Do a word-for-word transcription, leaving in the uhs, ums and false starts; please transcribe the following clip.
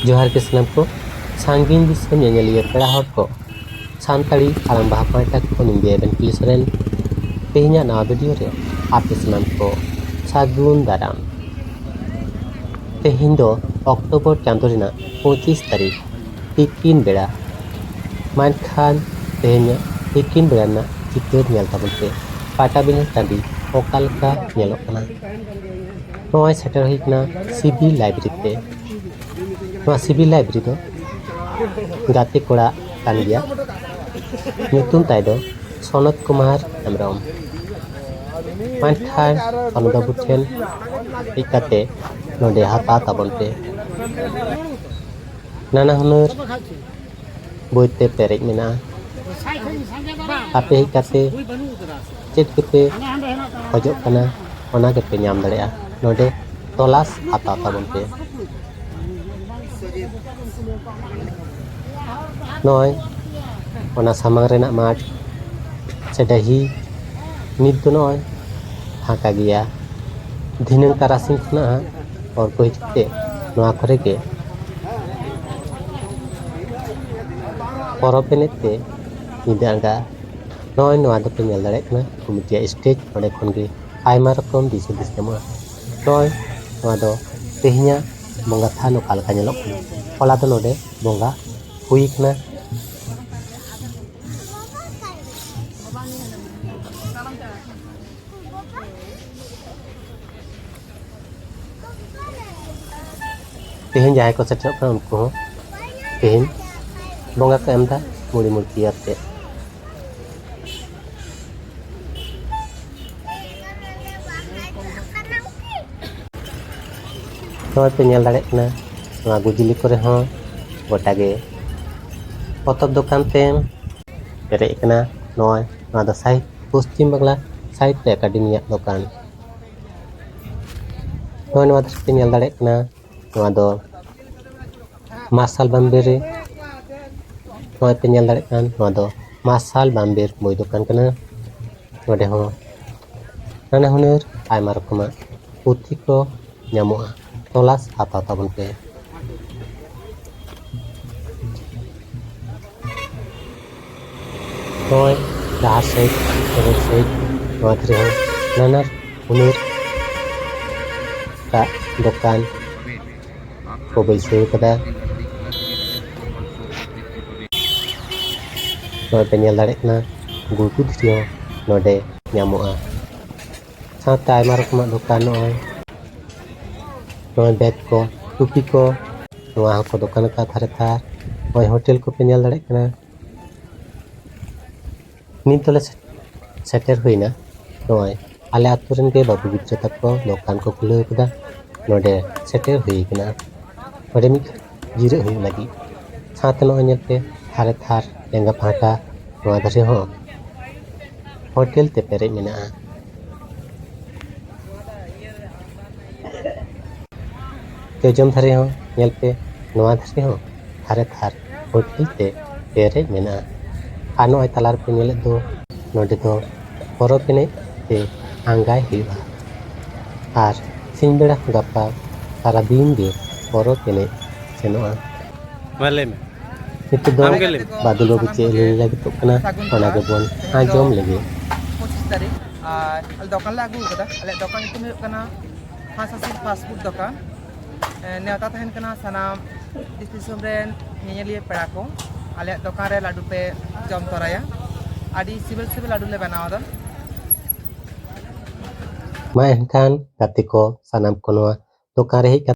ᱡᱚᱦᱟᱨ ᱜᱮ ᱥᱟᱱᱟᱢ ᱠᱚ, ᱥᱟᱺᱜᱤᱧ ᱫᱤᱥᱚᱢ ᱧᱮᱧᱮᱞᱤᱭᱟᱹ ᱯᱮᱲᱟ ᱦᱚᱲ ᱠᱚ, ᱥᱟᱱᱛᱟᱲᱤ ᱟᱲᱟᱝ ᱵᱟᱦᱟ ᱯᱟᱦᱴᱟ ᱠᱷᱚᱱ ᱤᱧ ᱫᱮᱵᱮᱱ ᱠᱩᱞᱤ ᱥᱚᱨᱮᱱ᱾ ᱛᱮᱦᱮᱧᱟᱜ ᱱᱟᱣᱟ ᱵᱷᱤᱰᱤᱭᱳ ᱨᱮ ᱟᱯᱮ ᱥᱟᱱᱟᱢ ᱠᱚ ᱥᱟᱹᱜᱩᱱ ᱫᱟᱨᱟᱢ᱾ ᱛᱮᱦᱮᱧ ᱫᱚ ᱚᱠᱴᱳᱵᱚᱨ ᱪᱟᱸᱫᱳ ᱨᱮᱱᱟᱜ ᱯᱚᱸᱪᱤᱥ ᱛᱟᱹᱨᱤᱠᱷ, ᱛᱤᱠᱤᱱ ᱵᱮᱲᱟ᱾ ᱢᱮᱱᱠᱷᱟᱱ ᱛᱮᱦᱮᱧᱟᱜ ᱛᱤᱠᱤᱱ ᱵᱮᱲᱟ ᱨᱮᱱᱟᱜ ᱪᱤᱛᱟᱹᱨ ᱧᱮᱞ ᱛᱟᱵᱚᱱ ᱯᱮ, ᱯᱟᱴᱟᱵᱤᱸᱫᱷᱟᱹ ᱴᱟᱺᱰᱤ ᱚᱠᱟ ᱞᱮᱠᱟ ᱧᱮᱞᱚᱜ ᱠᱟᱱᱟ᱾ ᱱᱚᱜᱼᱚᱭ ᱥᱮᱴᱮᱨ ᱦᱩᱭ ᱠᱟᱱᱟ ᱥᱤᱵᱤ ᱞᱟᱭᱵᱨᱮᱨᱤ ᱛᱮ᱾ ᱱᱚᱣᱟ ᱥᱤᱵᱤ ᱞᱟᱭᱵᱨᱮᱨᱤ ᱫᱚ ᱜᱟᱛᱮ ᱠᱚᱲᱟ ᱠᱟᱱ ᱜᱮᱭᱟ, ᱧᱩᱛᱩᱢ ᱛᱟᱭ ᱫᱚ ᱥᱚᱱᱚᱛ ᱠᱩᱢᱟᱨ ᱦᱮᱢᱵᱨᱚᱢ᱾ ᱢᱮᱱᱠᱷᱟᱱ ᱥᱚᱱᱚᱛ ᱵᱟᱹᱵᱩ ᱴᱷᱮᱱ ᱦᱮᱡ ᱠᱟᱛᱮ ᱱᱚᱰᱮ ᱦᱟᱛᱟᱣ ᱛᱟᱵᱚᱱ ᱯᱮ᱾ ᱱᱟᱱᱟ ᱦᱩᱱᱟᱹᱨ ᱵᱳᱭ ᱛᱮ ᱯᱮᱨᱮᱡ ᱢᱮᱱᱟᱜᱼᱟ᱾ ᱟᱯᱮ ᱦᱮᱡ ᱠᱟᱛᱮ ᱪᱮᱫ ᱠᱚᱯᱮ ᱠᱷᱚᱡᱚᱜ ᱠᱟᱱᱟ, ᱚᱱᱟ ᱜᱮᱯᱮ ᱧᱟᱢ ᱫᱟᱲᱮᱭᱟᱜᱼᱟ᱾ ᱱᱚᱰᱮ ᱛᱚᱞᱟᱥ ᱦᱟᱛᱟᱣ ᱛᱟᱵᱚᱱ ᱯᱮ᱾ ᱱᱚᱜᱼᱚᱭ ᱚᱱᱟ ᱥᱟᱢᱟᱝ ᱨᱮᱱᱟᱜ ᱢᱟᱴᱷ ᱥᱮ ᱰᱟᱹᱦᱤ ᱱᱤᱛ ᱫᱚ ᱱᱚᱜᱼᱚᱭ ᱯᱷᱟᱸᱠᱟ ᱜᱮᱭᱟ᱾ ᱫᱷᱤᱱᱟᱹᱝ ᱛᱟᱨᱟᱥᱤᱧ ᱠᱷᱚᱱᱟᱜ ᱦᱟᱸᱜ ᱦᱚᱲ ᱠᱚ ᱦᱤᱡᱩᱜ ᱛᱮ ᱱᱚᱣᱟ ᱠᱚᱨᱮ ᱜᱮ ᱯᱚᱨᱚᱵᱽ ᱮᱱᱮᱡ ᱛᱮ ᱧᱤᱫᱟᱹ ᱟᱸᱜᱟ᱾ ᱱᱚᱜᱼᱚᱭ ᱱᱚᱣᱟ ᱫᱚᱯᱮ ᱧᱮᱞ ᱫᱟᱲᱮᱭᱟᱜ ᱠᱟᱱᱟ ᱠᱚᱢᱤᱴᱤᱭᱟᱜ ᱥᱴᱮᱡᱽ᱾ ᱱᱚᱸᱰᱮ ᱠᱷᱚᱱ ᱜᱮ ᱟᱭᱢᱟ ᱨᱚᱠᱚᱢ ᱫᱤᱥ ᱦᱩᱫᱤᱥ ᱧᱟᱢᱚᱜᱼᱟ᱾ ᱱᱚᱜᱼᱚᱭ ᱱᱚᱣᱟ ᱫᱚ ᱛᱮᱦᱮᱧᱟᱜ ᱵᱚᱸᱜᱟ ᱛᱷᱟᱱ ᱚᱠᱟ ᱞᱮᱠᱟ ᱧᱮᱞᱚᱜ ᱠᱟᱱᱟ᱾ ᱦᱚᱞᱟ ᱫᱚ ᱱᱚᱰᱮ ᱵᱚᱸᱜᱟ ᱦᱩᱭ ᱠᱟᱱᱟ᱾ ᱛᱮᱦᱮᱧ ᱡᱟᱦᱟᱸᱭ ᱠᱚ ᱥᱮᱴᱮᱨᱚᱜ ᱠᱟᱱᱟ, ᱩᱱᱠᱩ ᱦᱚᱸ ᱛᱮᱦᱮᱧ ᱵᱚᱸᱜᱟ ᱠᱚ ᱮᱢ ᱮᱫᱟ ᱢᱩᱲᱤ ᱢᱩᱲᱠᱤ ᱟᱛᱮ᱾ ᱱᱚᱜᱼᱚᱭ ᱯᱮ ᱧᱮᱞ ᱫᱟᱲᱮᱭᱟᱜ ᱠᱟᱱᱟ, ᱱᱚᱣᱟ ᱜᱩᱡᱽᱞᱤ ᱠᱚᱨᱮ ᱦᱚᱸ ᱜᱚᱴᱟ ᱜᱮ ᱯᱚᱛᱚᱵ ᱫᱚᱠᱟᱱ ᱛᱮ ᱯᱮᱨᱮᱡ ᱟᱠᱟᱱᱟ᱾ ᱱᱚᱜᱼᱚᱭ ᱱᱚᱣᱟ ᱫᱚ ᱥᱟᱦᱤᱛ-, ᱯᱚᱥᱪᱤᱢ ᱵᱟᱝᱞᱟ ᱥᱟᱦᱤᱛᱛᱚ ᱮᱠᱟᱰᱮᱢᱤᱭᱟᱜ ᱫᱚᱠᱟᱱ᱾ ᱱᱚᱜᱼᱚᱭ ᱱᱚᱣᱟ ᱫᱷᱟᱨᱮ ᱯᱮ ᱧᱮᱞ ᱫᱟᱲᱮᱭᱟᱜ ᱠᱟᱱᱟ, ᱱᱚᱣᱟ ᱫᱚ ᱢᱟᱨᱥᱟᱞ ᱵᱟᱢᱵᱮᱨ ᱨᱮ, ᱱᱚᱜᱼᱚᱭ ᱯᱮ ᱧᱮᱞ ᱫᱟᱲᱮᱭᱟᱜ ᱠᱟᱱ, ᱱᱚᱣᱟ ᱫᱚ ᱢᱟᱨᱥᱟᱞ ᱵᱟᱢᱵᱮᱨ ᱵᱳᱭ ᱫᱚᱠᱟᱱ ᱠᱟᱱᱟ᱾ ᱱᱚᱰᱮ ᱦᱚᱸ ᱱᱟᱱᱟ ᱦᱩᱱᱟᱹᱨ ᱟᱭᱢᱟ ᱨᱚᱠᱚᱢᱟᱜ ᱯᱩᱛᱷᱤ ᱠᱚ ᱧᱟᱢᱚᱜᱼᱟ᱾ ᱛᱚᱞᱟᱥ ᱦᱟᱛᱟᱣ ᱛᱟᱵᱚᱱ ᱯᱮ᱾ ᱱᱚᱜᱼᱚᱭ ᱰᱟᱦᱟᱨ ᱥᱟᱭᱤᱰ, ᱨᱳᱰ ᱥᱟᱭᱤᱰ, ᱱᱚᱣᱟ ᱫᱷᱟᱨᱮ ᱦᱚᱸ ᱱᱟᱱᱟ ᱦᱩᱱᱟᱹᱨ ᱟᱜ ᱫᱚᱠᱟᱱ ᱠᱚ ᱵᱟᱹᱭᱥᱟᱹᱣ ᱠᱟᱫᱟ᱾ ᱱᱚᱜᱼᱚᱭ ᱯᱮ ᱧᱮᱞ ᱫᱟᱲᱮᱭᱟᱜ ᱠᱟᱱᱟ, ᱜᱩᱲᱜᱩ ᱫᱷᱤᱨᱤ ᱦᱚᱸ ᱱᱚᱰᱮ ᱧᱟᱢᱚᱜᱼᱟ᱾ ᱥᱟᱶᱛᱮ ᱟᱭᱢᱟ ᱨᱚᱠᱚᱢᱟᱜ ᱫᱚᱠᱟᱱ, ᱱᱚᱜᱼᱚᱭ, ᱱᱚᱜᱼᱚᱭ ᱵᱮᱜᱽ ᱠᱚ, ᱴᱩᱯᱤ ᱠᱚ, ᱱᱚᱣᱟ ᱦᱚᱸᱠᱚ ᱫᱚᱠᱟᱱ ᱟᱠᱟᱫ ᱫᱷᱟᱨᱮ ᱫᱷᱟᱨ᱾ ᱱᱚᱜᱼᱚᱭ ᱦᱳᱴᱮᱞ ᱠᱚᱯᱮ ᱧᱮᱞ ᱫᱟᱲᱮᱭᱟᱜ ᱠᱟᱱᱟ᱾ ᱱᱤᱛ ᱫᱚᱞᱮ ᱥᱮ-, ᱥᱮᱴᱮᱨ ᱦᱩᱭᱱᱟ᱾ ᱱᱚᱜᱼᱚᱭ ᱟᱞᱮ ᱟᱹᱛᱩ ᱨᱮᱱ ᱜᱮ ᱵᱟᱹᱵᱩ ᱜᱤᱫᱽᱨᱟᱹ ᱛᱟᱠᱚ ᱫᱚᱠᱟᱱ ᱠᱚ ᱠᱷᱩᱞᱟᱹᱣ ᱠᱟᱫᱟ᱾ ᱱᱚᱰᱮ ᱥᱮᱴᱮᱨ ᱦᱩᱭ ᱠᱟᱱᱟ᱾ ᱱᱚᱰᱮ ᱢᱤᱫ ᱡᱤᱨᱟᱹᱜ ᱦᱩᱭᱩᱜ ᱞᱟᱹᱜᱤᱫ᱾ ᱥᱟᱶᱛᱮ ᱱᱚᱜᱼᱚᱭ ᱧᱮᱞ ᱯᱮ, ᱫᱷᱟᱨᱮ ᱫᱷᱟᱨ ᱞᱮᱸᱜᱟ ᱯᱟᱦᱴᱟ ᱱᱚᱣᱟ ᱫᱷᱟᱨᱮ ᱦᱚᱸ ᱦᱳᱴᱮᱞ ᱛᱮ ᱯᱮᱨᱮᱡ ᱢᱮᱱᱟᱜᱼᱟ᱾ ᱡᱚᱡᱚᱢ ᱫᱷᱟᱨᱮ ᱦᱚᱸ ᱧᱮᱞ ᱯᱮ, ᱱᱚᱣᱟ ᱫᱷᱟᱨᱮ ᱦᱚᱸ ᱫᱷᱟᱨᱮ ᱫᱷᱟᱨ ᱦᱳᱴᱮᱞ ᱛᱮ ᱯᱮᱨᱮᱡ ᱢᱮᱱᱟᱜᱼᱟ᱾ ᱟᱨ ᱱᱚᱜᱼᱚᱭ ᱛᱟᱞᱟ ᱨᱮᱯᱮ ᱧᱮᱞᱮᱫ ᱫᱚ, ᱱᱚᱰᱮ ᱫᱚ ᱯᱚᱨᱚᱵᱽ ᱮᱱᱮᱡ ᱛᱮ ᱟᱸᱜᱟᱭ ᱦᱩᱭᱩᱜᱼᱟ᱾ ᱟᱨ ᱥᱤᱧ ᱵᱮᱲᱟ ᱜᱟᱯᱟ ᱥᱟᱨᱟᱫᱤᱱ ᱜᱮ ᱯᱚᱨᱚᱵᱽ ᱮᱱᱮᱡ ᱥᱮᱱᱚᱜᱼᱟ᱾ ᱢᱟ ᱞᱟᱹᱭ ᱢᱮ᱾ ᱱᱤᱛᱚᱜ ᱫᱚ ᱟᱢ ᱜᱮ ᱞᱟᱹᱭ ᱢᱮ᱾ ᱵᱟᱫᱩᱞ ᱵᱟᱹᱵᱩ ᱪᱮᱫ ᱞᱟᱹᱭ ᱞᱟᱹᱜᱤᱫᱚᱜ ᱠᱟᱱᱟ, ᱥᱟᱹᱜᱩᱱ ᱚᱱᱟ ᱡᱚᱦᱟᱨ᱾ ᱜᱮᱵᱚᱱ ᱛᱮᱦᱮᱧ ᱫᱚ ᱟᱸᱡᱚᱢ ᱞᱮᱜᱮ᱾ ᱯᱚᱸᱪᱤᱥ ᱛᱟᱹᱨᱤᱠᱷ, ᱟᱨ ᱟᱞᱮ ᱫᱚᱠᱟᱱ ᱞᱮ ᱟᱹᱜᱩ ᱟᱠᱟᱫᱟ᱾ ᱟᱞᱮᱭᱟᱜ ᱫᱚᱠᱟᱱ ᱧᱩᱛᱩᱢ ᱦᱩᱭᱩᱜ ᱠᱟᱱᱟ ᱦᱟᱸᱥ ᱦᱟᱸᱥᱤᱨ ᱯᱷᱟᱥᱴ ᱯᱷᱩᱰ ᱫᱚᱠᱟᱱ᱾ ᱮ, ᱱᱮᱣᱛᱟ ᱛᱟᱦᱮᱱ ᱠᱟᱱᱟ ᱥᱟᱱᱟᱢ ᱫᱮᱥ ᱫᱤᱥᱚᱢ ᱨᱮᱱ ᱧᱮᱧᱮᱞᱤᱭᱟᱹ ᱯᱮᱲᱟ ᱠᱚ, ᱟᱞᱮᱭᱟᱜ ᱫᱚᱠᱟᱱ ᱨᱮ ᱞᱟᱹᱰᱩ ᱯᱮ ᱡᱚᱢ ᱛᱚᱨᱟᱭᱟ᱾ ᱟᱹᱰᱤ ᱥᱤᱵᱤᱞ ᱥᱤᱵᱤᱞ ᱞᱟᱹᱰᱩ ᱞᱮ ᱵᱮᱱᱟᱣ ᱮᱫᱟ᱾ ᱢᱟ ᱮᱱᱠᱷᱟᱱ ᱜᱟᱛᱮ ᱠᱚ, ᱥᱟᱱᱟᱢ ᱠᱚ ᱱᱚᱣᱟ ᱫᱚᱠᱟᱱ ᱨᱮ ᱦᱮᱡ ᱠᱟᱛᱮ